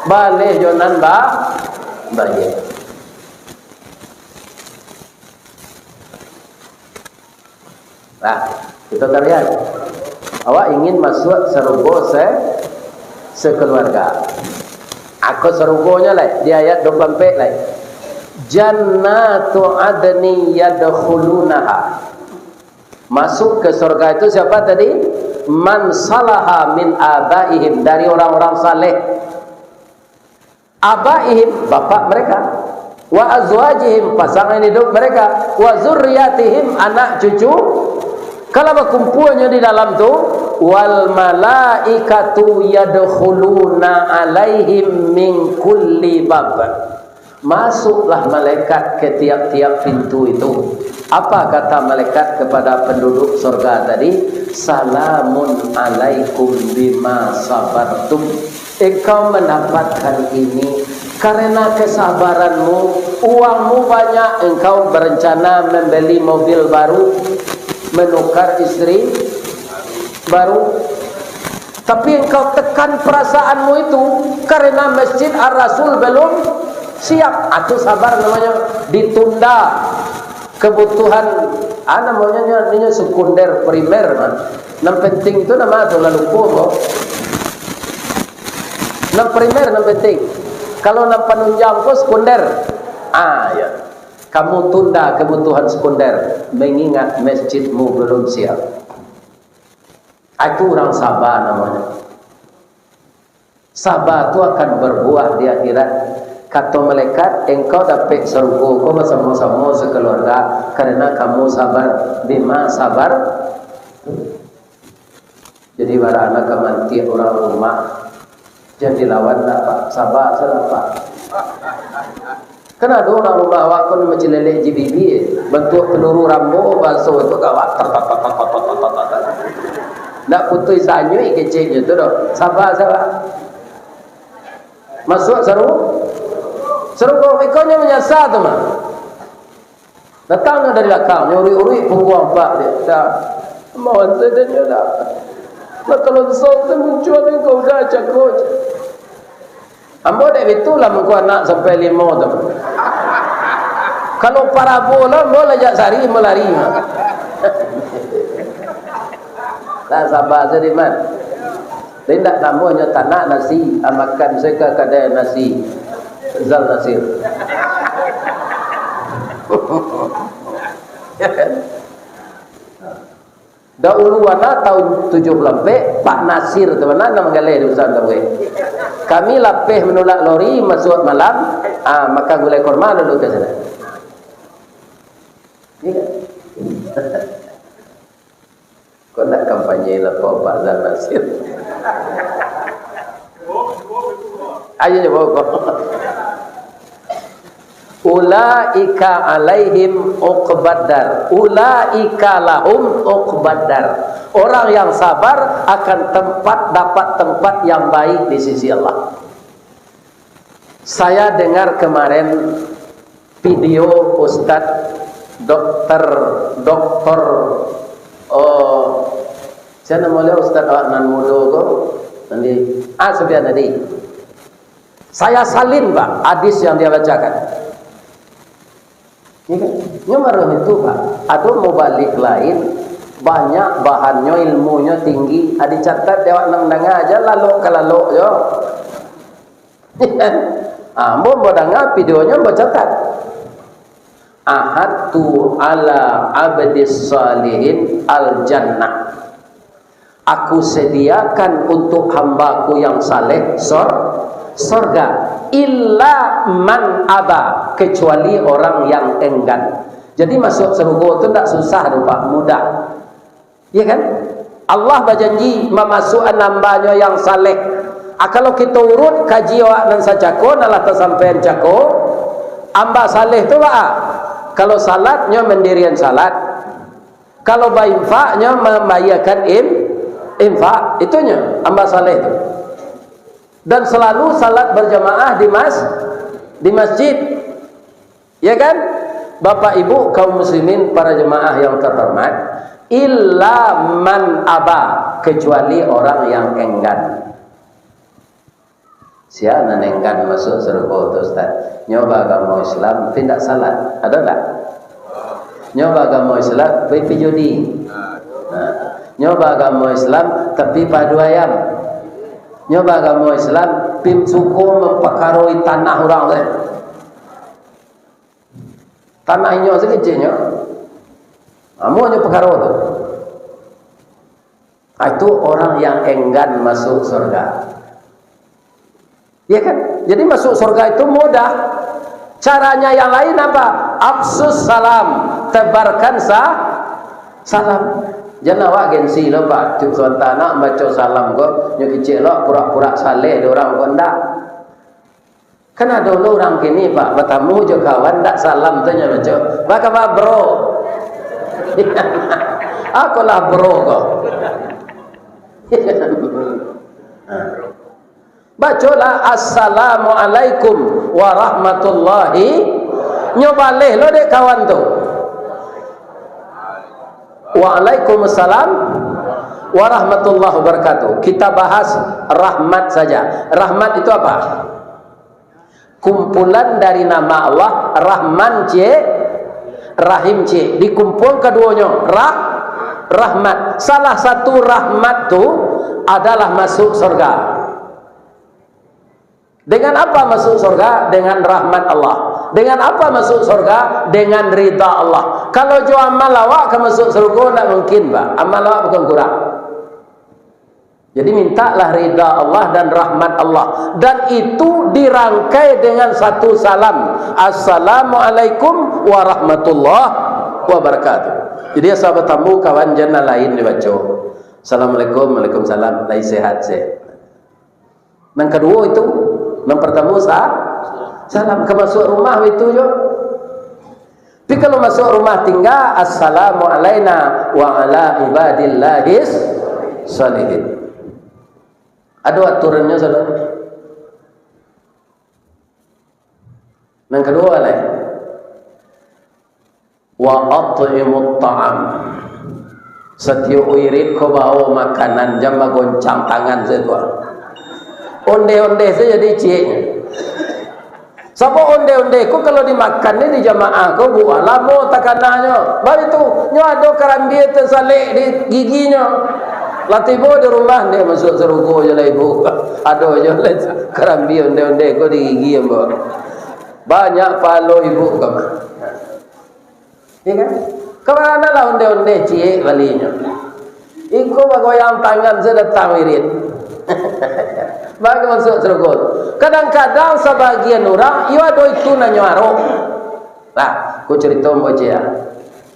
Baleh jo nan ba-, baiak. Nah, kito tariak. Awak ingin masuak sarugo se-, sekeluarga. Ako sarugonyo lai, di ayat dua puluh ampek lai. "Jannatu adnin yadkhulunaha." Masuk ke surga itu siapa tadi? "Man salaha min abaihim," dari orang-orang saleh. "Abaihim," bapak mereka, "wa azwajihim," pasangan hidup mereka, "wa zurriyatihim," anak cucu, kalau bakumpuanyo di dalam tu, "wal malaikatu yadkhuluna alaihim min kulli bab." Masuklah malaikat ke tiap-tiap pintu itu. Apa kata malaikat kepada penduduk surga tadi? "Salamun alaikum bima sabartum." Engkau mendapatkan ini karena kesabaranmu. Uangmu banyak, engkau berencana membeli mobil baru, menukar istri baru. Tapi engkau tekan perasaanmu itu karena Masjid Ar-Rasul belum siap. Itu sabar namanya, ditunda. Kebutuhan, ah, namanya, namanya sekunder, primer, mah. Nan penting tu nama tu, lah lupo ko. Nan primer, nan penting. Kalau nan panunjang ko sekunder. Ah, ya. Kamu tunda kebutuhan sekunder, mengingat masjidmu belum siap. Ah, itu orang sabar namanya. Sabar tu akan berbuah di akhirat. Kato malaikat, "Engkau dapek sarugo ko basamo-samo sakeluarga, karena kamu sabar." Bima sabar. Jadi, barana ka mantiak urang rumah, jan dilawan dah, Pak. Sabar sajo, Pak. Kan ado urang rumah awak ko nan macilelek ji bibia, bantuak peluru Rambo, baso tu gawat. Tar, tar, tar. Ndak putuih sanyuik keceknyo tu doh. Sabar, sabar. Masuak saru-, sarugo. Ikonyo manyasa tu mah. Datang nyo dari balakang, nyo uruik-uruik pungguang apak dia. Dah. Mohon sajo nyo dah. Lah talonsong tu muncuang engkau dah, cako. Ambo dek itu lah mangko anak sampai limo tu. Kalau parabo lah, ambo lah jak sari malari mah. Lah sabar sajo, Diman. Tapi ndak namonyo tanak nasi, ah, makan sajo ka kadai nasi Zal Nasir. Ya kan? Dahulu bana tahun tujuh puluh ampek, Pak Nasir tu bana nan manggaleh di Usaha Tabuai. Kami lapeh manulak lori, masuak malam, ah, makan gulai korma dulu ka sinan. Iya kan? Kok nak kampanye lah, Pak Zal Nasir? Ayo, coba, Pak. Ulaika alaihim uqbad dar. Ulaika lahum uqbad dar. Orang yang sabar akan tempat, dapat tempat yang baik di sisi Allah. Saya dengar kemarin video Ustaz Doktor, Doktor, oh, siapa nama dia Ustaz awak nan mudo ko? Nanti, ah, Sufian tadi. Saya salin, Pak, hadis yang dia bacakan. Ya kan? Nyo marah itu, Pak. Ado mubalik lain, banyak bahannyo, ilmunyo tinggi. Ah, dicatat dek awak nan danga aja, lalok ka lalok jo. Ah, ambo, ambo danga videonyo, ambo catat. Ahadtu ala abdis salihin al jannah. Aku sediakan untuk hambaku yang saleh sor-, sorga. Illa man aba, kecuali orang yang enggan. Jadi, masuk surga tu ndak susah tu, Pak, mudah. Iya kan? Allah bajanji mamasuakan hamba-Nyo yang saleh. Ah, kalau kito urut kaji awak nan sacako, nan lah tasampaian cako, hamba saleh tu baa? Kalau salat, nyo mandirian salat. Kalau bainfak, nyo mambayiekan im-, infak. Itunyo hamba saleh tu. Dan selalu salat berjamaah di mas-, di masjid. Ya kan? Bapak Ibu kaum muslimin, para jemaah yang terhormat, illa man aba, kecuali orang yang enggan. Sia nan enggan masuk surga tu, Ustaz? Nyo baagamo Islam, tapi ndak salat. Ado ndak? Nyo baagamo Islam, tapi pai judi. Nah, nyo baagamo Islam, tapi paadu ayam. Nyo baagamo Islam, pai suko mampakaroi tanah urang tu. Tanah inyo sakeceknyo, amuahnyo pakaro tu. Ah, itu orang yang enggan masuk surga. Ya kan? Jadi, masuk surga itu mudah. Caranya yang lain apa? Afsus salam, tebarkan sa-, salam. Jan awak gengsi lo, Pak. Tiok sabanta nak baco salam ko, nyo kecek lo, pura-pura saleh dek urang ko, ndak. Kan ado lo urang kini, Pak, batamu jo kawan, ndak salam tu nyo baco. Baa kaba, bro? Akolah bro ko. Bacolah, "Assalamualaikum warahmatullahi." Nyo baleh lo dek kawan tu. "Waalaikumsalam warahmatullahi wabarakatuh." Kita bahas rahmat saja. Rahmat itu apa? Kumpulan dari nama Allah, Rahman ciek, Rahim ciek. Dikumpuan kaduonyo, Rah-, Rahmat. Salah satu rahmat tu adalah masuk surga. Dengan apa masuk surga? Dengan rahmat Allah. Dengan apa masuk surga? Dengan rida Allah. Kalau jo amal awak ka masuk surga, ndak mungkin, Pak. Amal awak bukan kurang. Jadi, mintalah rida Allah dan rahmat Allah. Dan itu dirangkai dengan satu salam. "Assalamualaikum warahmatullahi wabarakatuh." Jadi, asa batamu kawan, jan nan lain dibaco. "Assalamualaikum, waalaikumsalam, lai sehat, sehat." Nan kaduo itu, nan partamo sa-, salam. Ka masuak rumah itu jo. Tapi kalau masuak rumah tingga, "Assalamu alaina wa ala ibadillahis shalihin." Ado aturannyo, saudara. Nan kaduo lai, "Wa at'imut ta'am." Satiok wirid ko bao makanan, jan bagoncang tangan sajo tu. Onde-onde sajo jadi cieknyo. Sabab onde-onde ko kalau dimakan ni di jamaah ko, buah lamo takananyo. Baitu, nyo ado karambia tasalek di giginyo. Lah tibo di rumah, "Ndak masuak sarugo jo lah ibu." Ado jo lah karambia onde-onde ko di gigi ambo. Banyak pahalo ibu ko. Ya kan? Kamanalah onde-onde ciek balinyo? Iko bagoyang tangan sajo datang wirid. Bagi masuak sarugo. Kadang-kadang sabagian urang, iyo ado itu nan nyo arok. Nah, ku carito ambo ciek, ah.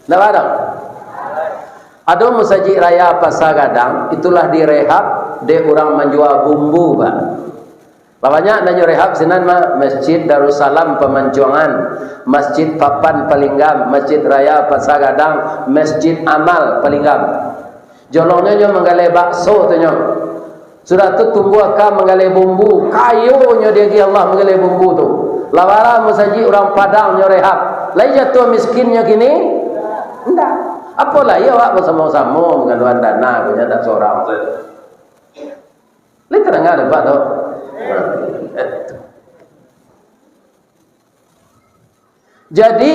Ndak ado? Ado Masajik Raya Pasar Gadang, itulah direhab dek urang manjua bumbu, Pak. Lah banyak nan nyo rehab sinan mah, Masjid Darussalam Pamancuangan, Masjid Papan Palinggam, Masjid Raya Pasar Gadang, Masjid Amal Palinggam. Jolongnyo nyo manggaleh bakso tu nyo. Sudah tu tumbuah ka manggaleh bumbu, kayonyo diagiah Allah manggaleh bumbu tu. Lah bara masajik urang Padang nyo rehab. Lai jatuah miskinnyo kini? Indak. Apo lai awak basamo-samo mangaluan dana, punyo dak sorang tu. Lai tadanga dek Pak tu. Jadi,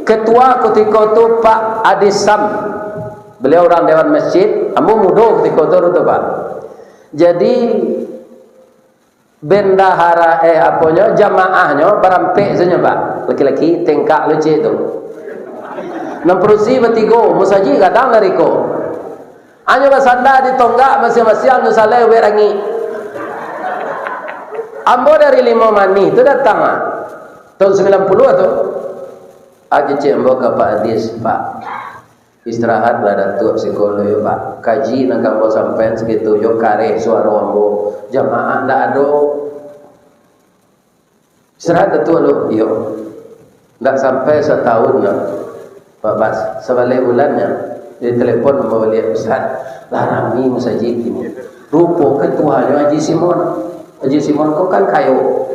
ketua kutiko tu Pak Adisam. Beliau urang Dewan Masjid, ambo mudo kutiko tu, tu, Pak. Jadi, bendahara, eh, aponyo, jamaahnyo barampek sajo, Pak. Laki-laki tengkak lucik tu. Nan padusi batigo, musajik gadang dari ko. Anyo basanda di tonggak masiang-masiang, nyo salai ubek rangik. Ambo dari Limau Manih tu datang, ah. Tahun sambilan puluah tu. Ah, kecek ambo ka Pak Adis, "Pak, istirahatlah Datuak siko lu yo, Pak. Kaji nan ka ambo sampaian sakitu jo kareh suaro ambo. Jamaah ndak ado." Istirahat Datuak lu, iyo. Ndak sampai satahun doh, Pak Bas. Sabaleh bulannyo, ditelepon ambo baliak, "Ustaz, lah rami musajik kini." Rupo ketuanyo Haji Simon. Haji Simon ko kan kayo.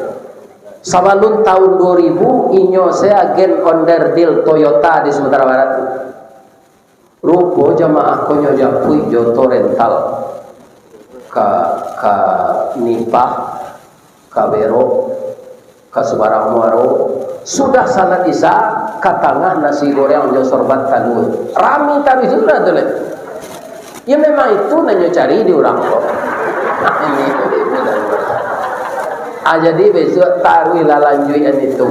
Sabalun tahun duo ribu, inyo se agen onderdil Toyota di Sumatera Barat tu. Rupo jamaah ko nyo japuik jo oto rental ka, ka Nipah, ka Berok, ka Subarang Muaro. Sudah salat Isya, ka tangah nasi goreng jo sorbat talua. Rami taruih sudah tu leh. Ya, memang itu nan nyo cari di urang ko. Ah, jadi besok taruihlah lanjuikan itu.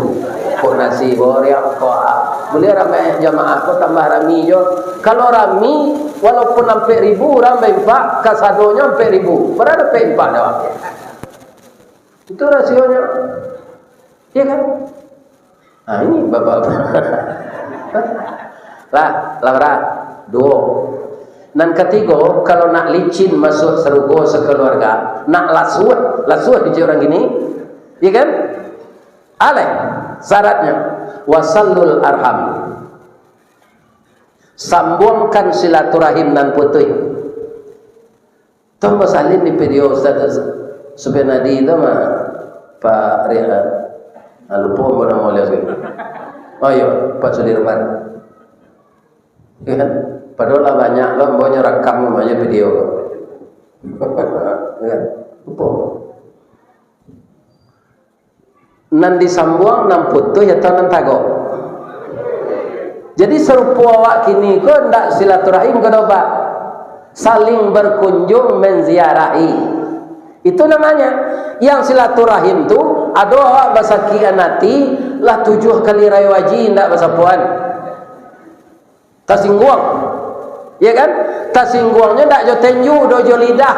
Kok nasi goreng, kok, ah. Buliah ramai jamaah ko tambah rami jo. Kalau rami, walaupun ampek ribu urang baimpak, kasadonyo ampek ribu. Bara dapek impak dek awak? Itu rasionyo. Iya kan? Nah, ini bapak-bapak. Lah, lah bara? Duo. Nan katigo, kalau nak licin masuak sarugo sakaluarga, nak lasuah, lasuah kecek urang kini, iya kan? Alai, syaratnyo, wasalul arham. Sambuangkan silaturahim nan putuih. Tu basalin di video Ustaz Supianadi tu mah, Pak Ri-, ah, lupo ambo namo baliau sakitu. Oh iyo, Pak Sudirman. Kan? Padahal lah banyak lo, ambo nyo rakam nyo video. Kan? Lupo. Nan disambuang nan putuih atau nan tagok? Jadi, sarupo awak kini ko ndak silaturahim ko doh, Pak? Saling berkunjung menziarahi. Itu namanya. Yang silaturahim tu Ado awak basakikan ati, lah tujuah kali rayo aji indak basapoan. Tasingguang. Ya kan? Tasingguangnyo ndak jo tenju doh, jo lidah.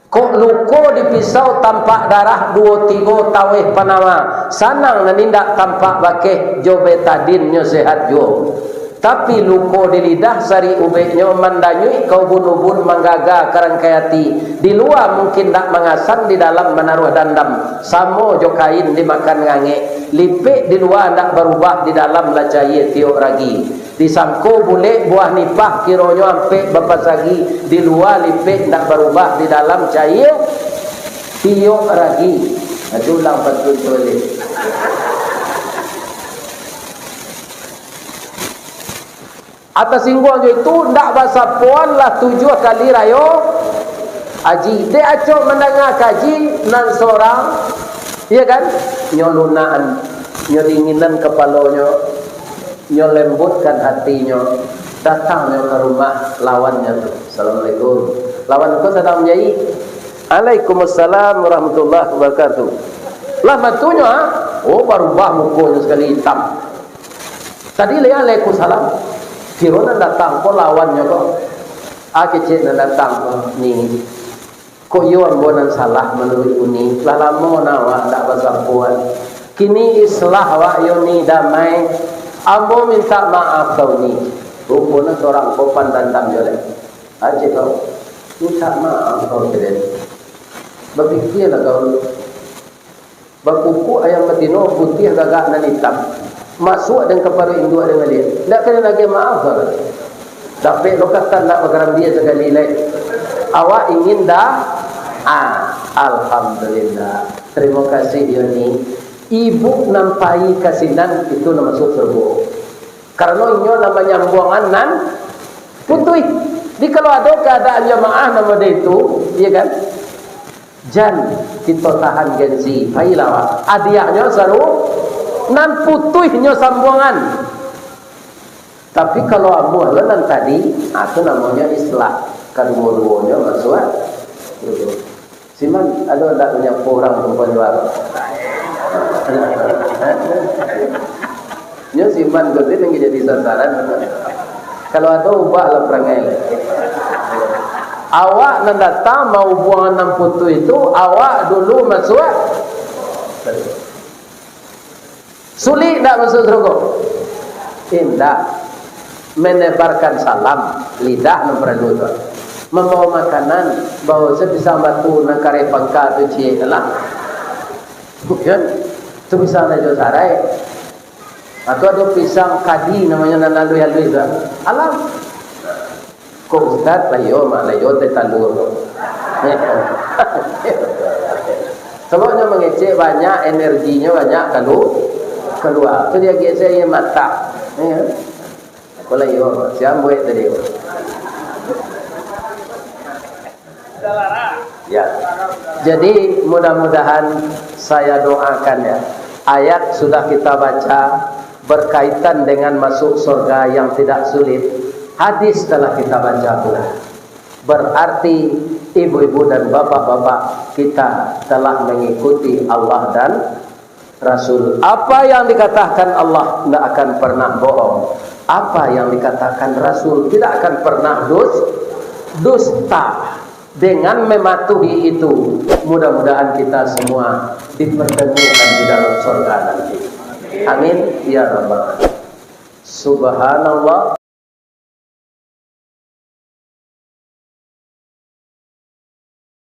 Kok luko di pisau tampak darah duo tigo taweh panama, sanang nan indak tampak bakeh jo betadin nyo sehat juo. Tapi luko di lidah sarik ubeknyo mandanyuik ka ubun-ubun manggaga ka rangkai ati. Di lua mungkin ndak mangasan, di dalam manaruah dandam. Samo jo kain dimakan ngangek. Lipek di lua ndak barubah, di dalam lah caia tiok ragi. Disangko bulek buah nipah, kironyo ampek bapasagi, di lua lipek ndak barubah, di dalam caia tiok ragi. Nah, ulang pantun tu baliak. Atas singguang jo itu, ndak basapoan lah tujuah kali rayo aji. Dek acok mandanga kaji nan sorang, iya kan? Nyo lunakan, nyo dinginan kapalonyo, nyo lembutkan hatinyo, datangnyo ka rumah lawannyo tu. "Assalamualaikum." Lawan ko sadang manjahik. "Alaikumussalam warahmatullahi wabarakatuh." Lah matunyo, ha? Oh, barubah mukonyo sakali itam. Tadi lai "Alaikumussalam." Kiro nan datang ko lawannyo ko. Ah, kecek nan datang ko, "Ni, kok iyo ambo nan salah manuruik uni? Lah lamo na awak ndak basapoan. Kini islah awak yo ni, damai. Ambo mintak maaf ka uni." Ruponyo sorang ko pandandam jo lai. Aceh kau, mintak maaf kau, Ceden. Bapikialah kau. Bakukuk ayam batino, putiah gagak nan itam. Masuak den ka paruik induak den baliak. Ndak ka den agiah maaf doh. Dapek lokatan ndak bakarambia sakali lai. Awak ingin dah? Ah, alhamdulillah. Tarimo kasih, Yoni. Ibu nan pai ka sinan itu nan masuak sarugo. Karano inyo nan manyambuangan nan putuih. Jadi, kalau ado kaadaan jamaah nan model itu, iya kan? Jan kito tahan gengsi, pailah awak. Hadiahnyo saru, nan putuihnyo sambuangan. Tapi kalau amuah lo nan tadi, ah, tu namonyo islah. Kaduo-duonyo masuak. Si Man, ado ndak manyapo urang tu pajual? Nyo si Man tu nan jadi sasaran. Kalau ado, ubahlah parangai. Awak nan datang maubuangan nan putuih tu, awak dulu masuak. Sulik ndak masuak sarugo? Indak. Menebarkan salam, lidah nan paralu tu. Mambawa makanan, bawa se pisang batu nan kareh pangka tu ciek lah. Bukan. Tu pisang nan jo sarai. Atau ado pisang kadi namonyo nan aluih-aluih tu. Alam. Kok Ustaz, lah iyo mak, lah iyo teh talua tu. Sababnyo mangecek banyak, energinyo banyak kalu-, kalua. Tu diagiah se aia mata. Ya. Kok lah iyo mak, sia buek tadi. Ya. Jadi, mudah-mudahan saya doakan ya, ayat sudah kita baca berkaitan dengan masuk surga yang tidak sulit, hadis telah kita baca pula. Berarti ibu-ibu dan bapak-bapak kita telah mengikuti Allah dan Rasul. Apa yang dikatakan Allah ndak akan pernah bohong. Apa yang dikatakan Rasul tidak akan pernah dus-, dusta. Dengan mematuhi itu, mudah-mudahan kita semua dipertemukan di dalam surga nanti. Amin ya rabbal alamin. Subhanallah.